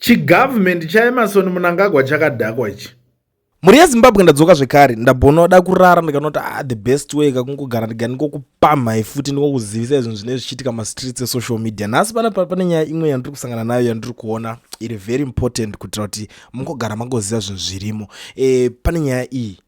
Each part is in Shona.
Chigovernment chaEmmerson Mnangagwa chakadhakwa ichi. Mhuri yeZimbabwe, ndadzoka zvekare. Ndambonoda kurara, ndikanoti, ah, the best way kakungogara ndiga ndingokupamhai futi, ndingokuzivisa zvinhu zvinenge zvichiitika mastreets esocial media. Nhasi panapa pane nyaya imwe yandiri kusangana nayo, yandiri kuona iri very important, kuitira kuti mungogara mangoziva zvinhu zvirimo. Pane nyaya iyi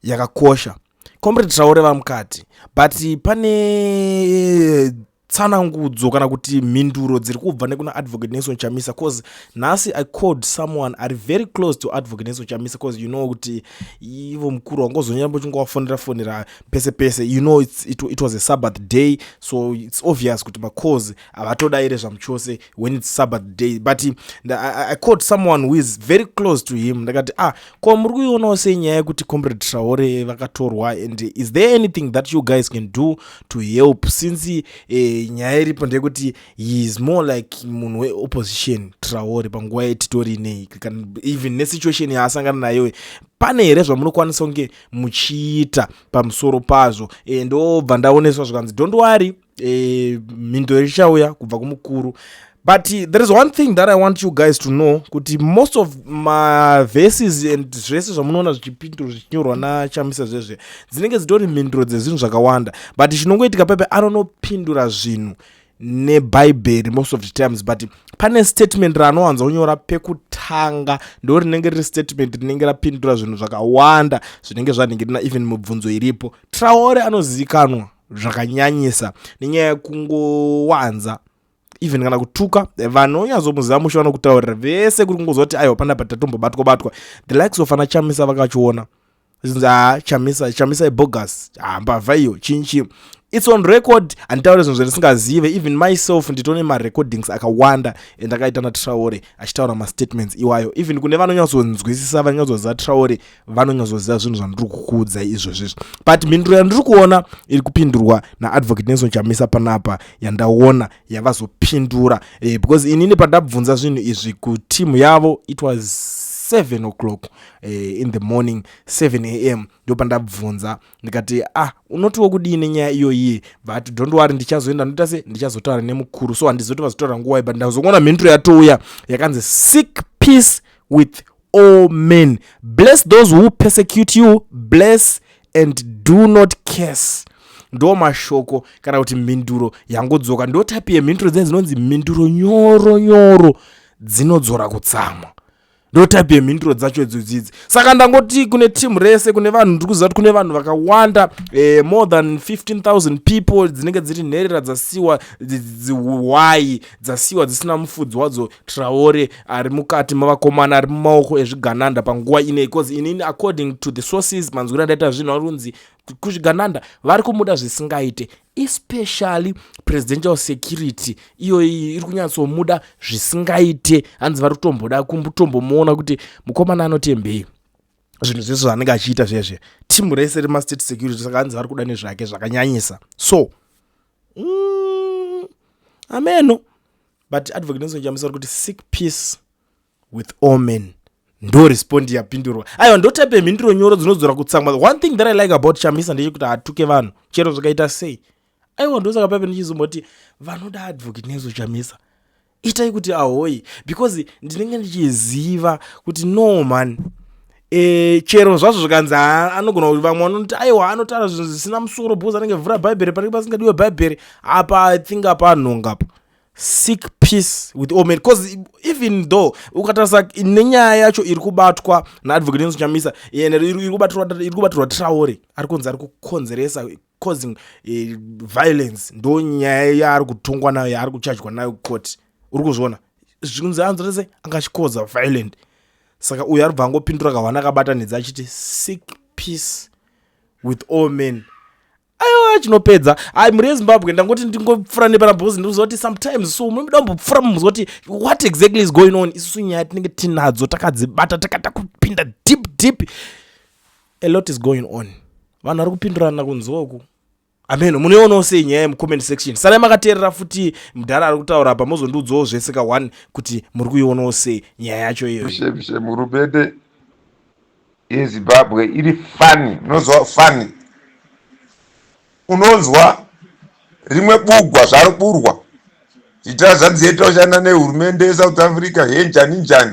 yakakosha. Comrade Traore vamukati, but pane tsanangudzo kana kuti mhinduro dziri kubva nekuna Advocate Nelson Chamisa, cause nhasi I called someone ari very close to Advocate Nelson Chamisa, cause you know kuti ivo mukuru wangozonyamba uchingovafonera fonera pese pese. It was a Sabbath day, so it's obvious kuti macalls havatodaire zvamuchose when it's Sabbath day. But I called someone who is very close to him. Ndakati, "Ah, ko muri kuionawo sei nyaya yekuti Comrade Traore vakatorwa, and is there anything that you guys can do to help, since nyaya iripo ndeyekuti he is more like munhu weopposition, Traore, panguva yetitori inei, even nesituation yaasangana nayo? Pane here zvamunokwanisa kunge muchiita pamusoro pazvo?" Ndobva ndaoneswa zvikanzi, "Don't worry, mhinduro ichauya kubva kumukuru." But there is one thing that I want you guys to know, kuti most of maverses and zvese zvamunoona zvichipinduro zvichinyorwa naChamisa zvezve dzinenge dzitori mhinduro dzezvinhu zvakawanda, but chinongoitika pepe anonopindura zvinhu nebhaibheri most of the times. But pane statement raanowanza kunyora pekutanga, ndo rinenge riri statement rinenge rapindura zvinhu zvakawanda zvinenge zvanhingirina, even mubvunzo iripo. Traore anozivikanwa zvakanyanyisa nenyaya yekungowanza even kana kutuka. Vanonyatsomuziva mushe vanokutaurira vese, kuri kungozwa kuti aiwa, panapa tatombobatwa batwa. The likes of ana Chamisa vakachiona zvinzi, "Ha, Chamisa, Chamisa ibogus, ha, mbavha iyo, chinchi." It's on record. Handitaure zvinhu zvandisingazive. Even myself nditone marecordings akawanda endakaita naTraore achitaura mastatements iwayo. Even kune vanonyatsonzwisisa, vanonyatsoziva Traore, vanonyatsoziva zvinhu zvandiri kukuudzai izvozvizvi. But mhinduro yandiri kuona iri kupindurwa naAdvocate Nelson Chamisa panapa, yandaona yavazopindura, because inini pandabvunza zvinhu izvi kutimu yavo, it was 7 o'clock in the morning, 7 a.m., ndo pandabvunza. Ndikati, "Ah, unotiwo kudii nenyaya iyoyi?" But, "Don't worry, ndichazoenda ndoita se ndichazotaura nemukuru." So handizoti vazotaura nguva, but ndazokuona mhinduro yatouya yakanzi, "Seek peace with all men. Bless those who persecute you. Bless and do not curse." Ndo mashoko kana kuti mhinduro yangodzoka. Ndo type yemhinduro dzinee dzinonzi mhinduro nyoro nyoro dzinodzora kutsamwa. Ndo type yemhinduro dzacho idzodzidzi. Saka ndangoti kune timu rese, kune vanhu, ndiri kuziva kuti kune vanhu vakawanda, more than 15,000 people dzinenge dziri nherera, dzasiwa hwai, dzasiwa dzisina mufudzi wadzo. Traore ari mukati mavakomana, ari mumaoko ezvigananda panguva inei, because inini, according to the sources, manzwiro andaita zvinhu, ari kunzi kuzvigananda vari kumuda zvisingaite, especially presidential security iyoyi iri kunyatsomuda zvisingaite. Hanzi vari kutomboda kumbotombomuona kuti mukomana anotembei, zvinhu zvese zvaanenge achiita zvezve, timu rese remastate security. Saka hanzi vari kuda nezvake zvakanyanyisa. So ameno. But Advocate Nelson Chamisa vari kuti, "Seek peace with all men." Ndo respond yapindurwa. Aiwa, ndo type yemhinduro nyoro dzinodzora kutsamwa. One thing that I like about Chamisa ndechekuti hatuke vanhu chero zvakaita sei. Aiwa, ndosaka pape ndichizomboti vanoda Advocate Nelson Chamisa, itai kuti ahoi, because ndinenge ndichiziva kuti no man, chero zvazvo zvikanzi anogona kuti vamwe vanoti aiwa, anotaura zvinhu zvisina musoro because anenge vhura bhaibheri panenge pasingadiwe bhaibheri apa. I think apa anhongapo, "Seek peace with all men," because even though ukatarisa nenyaya yacho iri kubatwa naAdvocate Nelson Chamisa, iri kubatirwa Traore, ari kunzi ari kukonzeresa, causing violence. Ndo nyaya yaari kutongwa nayo, yaari kuchajwa nayo kukoti. Uri kuzviona zvinzi anzorese anga achikoza violent. Saka uyo ari bva angopindura kahwana akabatanidza achiti, "Seek peace with all men." Aiwa, chinopedza. Ai, mhuri yeZimbabwe, ndangoti ndingopfuura nepana because ndikuziva kuti sometimes so munoda kumbopfuura mumuzwa kuti what exactly is going on. Isusu nyaya tinenge tinadzo, takadzibata, takada kupinda deep deep. A lot is going on, vanhu vari kupindurana kunzoku. Ameno, munoionawo sei nyaya yemucomment section? Sarai makateerera futi mudhara ari kutaura apa, mozondiudzawo zvese ka1 kuti muri kuionawo sei nyaya yacho iyoyo. Mushe hurumende yeZimbabwe iri funny. Unonzwa funny, unonzwa rimwe bugwa zvaro burwa. Chita zvanzi yeta kushanda nehurumende yeSouth Africa he njani njani.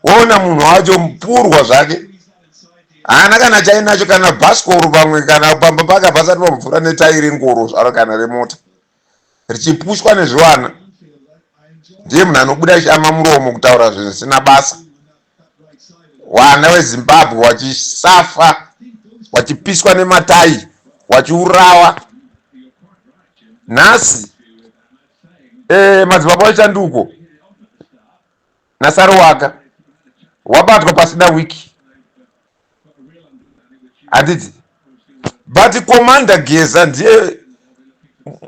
Woona munhu wacho mupurwa zvake. Haana kana chainacho kana bhasikoro pamwe kana pamba pake pasati pamupfuura netai rengoro zvaro kana remota. Richipushwa nezvivana. Ndiye munhu anobuda achishama muromo kutaura zvinhu zvisina basa. Wana weZimbabwe wachisafa wachipiswa nematai wachiurawa nhasi e, madzibaba wechanduko nasaruwaka wabatwa pasina wiki handiti but commander geza ndiye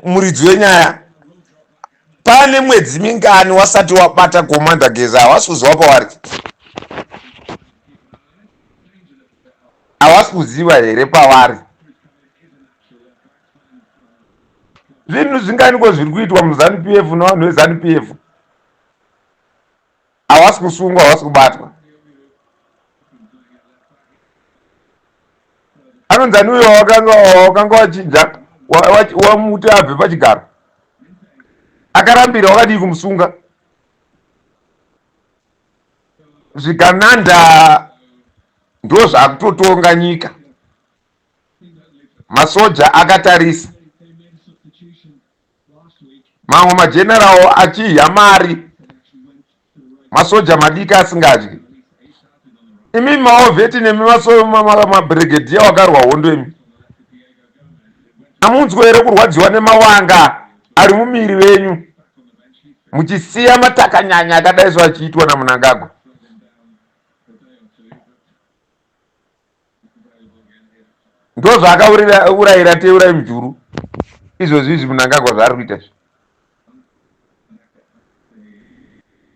muridzi wenyaya pane mwedzi mingani wasati wabata commander geza hawasi kuziva pavari hawasi kuziva here pavari zvinhu zvinganiko zviri kuitwa muzanu p f nevanhu vezanu p f hawasi kusungwa hawasi kubatwa anonzi ani uyo wakanga wachinja wamuti abve pachigaro akarambira wakadii kumusunga zvigananda ndo zvakutotonga nyika masoja akatarisa mamwe mageneral achidya mari masoja madiki asingadyi imi maovheti nemi mabregedhiya wakarwa hondo imi amunzwe here kurwadziwa nemawanga ari mumiri venyu muchisiya matakanyanya akadai so achiitwa namunangagwa ndozvaakaurayira teurai mujuru izvozvi izvi munangagwa zvaari kuita izvi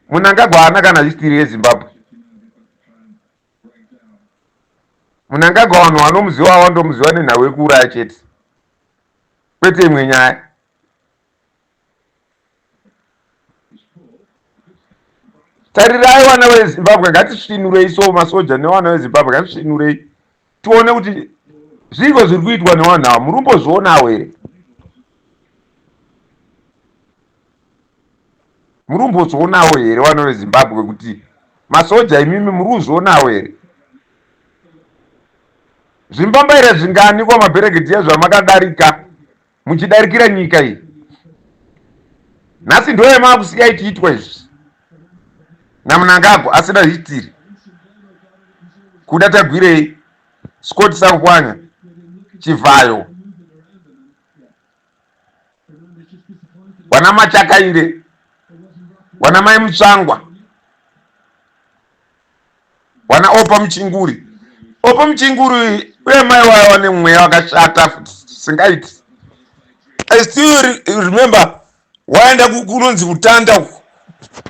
munangagwa haana kana histiri yezimbabwe munangagwa vanhu vanomuziva awandomuziva nenhau yekuuraya chete kwete imwe nyaya Tarirai vana veZimbabwe, ngatisvinurei so masoja nevana veZimbabwe, ngatisvinurei tione kuti zviiko zviri kuitwa nevanhu ava, muri kumbozvionawo here? Muri kumbozvionawo here vana veZimbabwe kuti masoja imimi muri kuzvionawo here? Zvimbambaira zvingani kwamabheregedhiya zvamakadarika muchidarikira nyika iyi nhasi ndo yamaakusiya ichiitwa izvi namunangagwa asina history kuda tagwirei scott sakupwanya chivhayo wana machakaire wana mai mutsvangwa wana opa muchinguri opa muchinguri uye mai waya wane mweya wakashata futi singaiti i still remember waenda kunonzi kutanda uko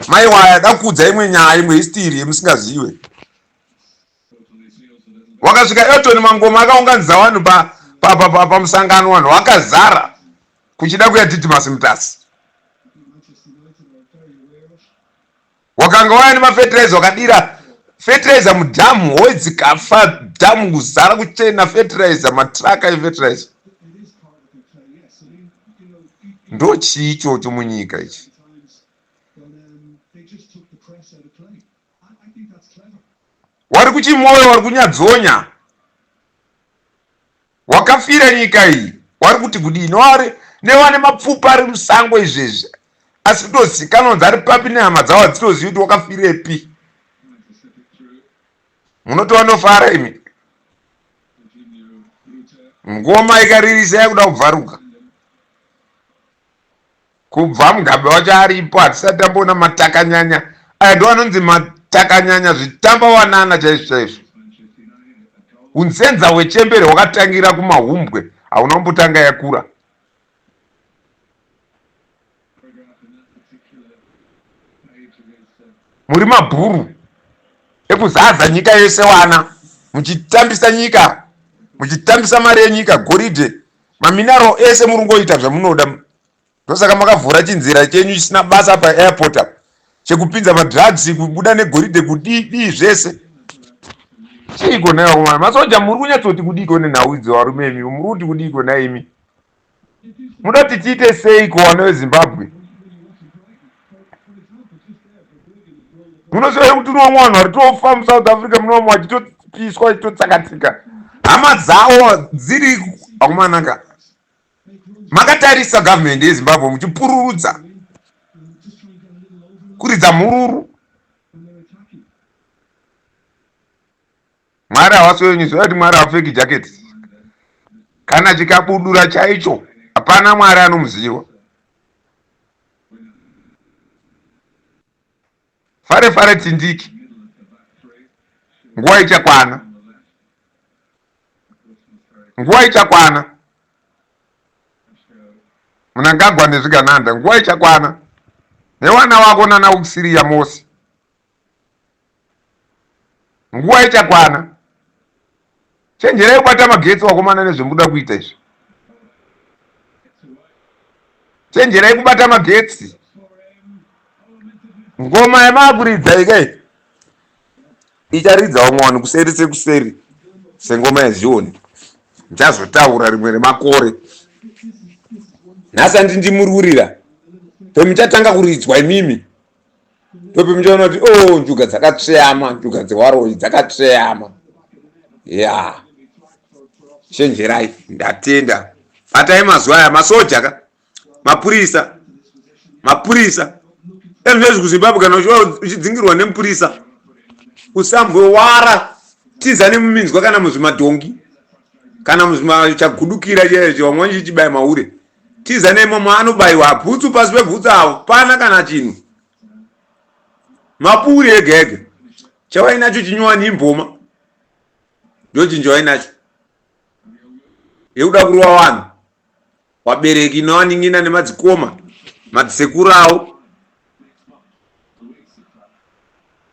mai waya dakuudza imwe nyaya imwe history yemusingazive wakasvika elton mangoma akaunganidza vanhu pamusangano vanhu vakazara kuchida kuya didmas mutasi Wakanga waya nemafetiraiza wakadira fetiraiza mudhamu hove dzikafa dhamu kuzara kuchena fetiraiza matraka efetiraiza ndochii ichocho munyika ichi wari kuchimoyo wari kunyadzonya Wakafira nyika iyi wari kuti kudii newari newane mapfupa ari musango izvezvi asi kutozikanwa kunzi ari papi nehama dzavo hadzitozivi kuti wakafirepi munoti wanofara imi ngoma ikaririsa yakuda kubvaruka Kubva Mugabe wacho aripo hatisati tamboona matakanyanya aya ndo anonzi matakanyanya zvitamba wanana chaizvo chaizvo. Unzenza hwechembere hwakatangira kumahumbwe hauna kumbotanga yakura. Muri mabhuru ekuzaza nyika yese wana muchitambisa nyika muchitambisa mari yenyika goridhe maminaro ese muri kungoita zvamunoda Ndosaka makavhura chinzira chenyu chisina basa paairport apa chekupinza madrugs kubuda negoridhe kudii dii zvese. Chiiko nhai vakomana masoja muri kunyatsoti kudiiko nenhau idzo varume imi muri kuti kudiiko nhai imi muda kuti tiite seiko vana veZimbabwe. Munoziva here kuti unoona vanhu vari tofa muSouth Africa munoona vachitopiswa vachitotsakatika hama dzavo dziri akumanaka makatarisa government yeZimbabwe muchipururudza kuridza mhururu. Mwari havasi wenyu zvoda kuti Mwari hapfeki jacket kana chikabudura chaicho hapana Mwari anomuziva. Fare fare tindiki nguva ichakwana nguva ichakwana Mnangagwa nezvigananda nguva ichakwana newana wako nana Auxilia Mosi Nguva ichakwana. Chenjerai kubata magetsi wakomana nezvemuda kuita izvi. Chenjerai kubata magetsi. Ngoma yamaakuridza ikai icharidza vamwe vanhu kuseri sekuseri sengoma yeZioni. Ndichazotaura rimwe remakore. Nhasi andi ndimururira. Pemuchatanga kuridzwa imimi. Ndopemuchaona kuti oh njuga dzakatsveyama, njuga dzewaroyi dzakatsveyama. Ya. Chenjerai, ndatenda. Batai mazuva aya masoja ka. Mapurisa. Mapurisa. Ezvinezvi kuZimbabwe kana uchidzingirwa nemupurisa usambowara tiza nemuminzwa kana muzvimadhongi kana muzvimachagudukira chaicho vamwe vachichibaya mahure tiza nemomo anobaiwa bhutsu pasi pebhutsu avo pana kana chinhu mapuri ega ega chawainacho chinyowani imboma ndochinhu chawainacho yekuda kurova vanhu vabereki nevanin'ina nemadzikoma madzisekuru avo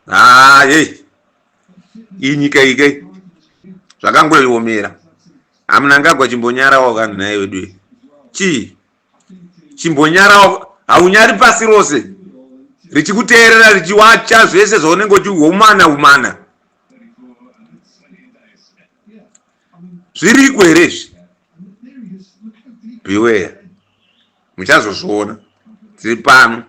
haa hei iyi nyika iyi kai zvakangoiomera Hamunangagwa chimbonyarawo kanhu nhai wedu chii chimbonyarawo haunyari pasi rose richikuteerera richiwacha zvese zvaunenge uchihumana humana zviriko here izvi beware muchazozviona tiri pano.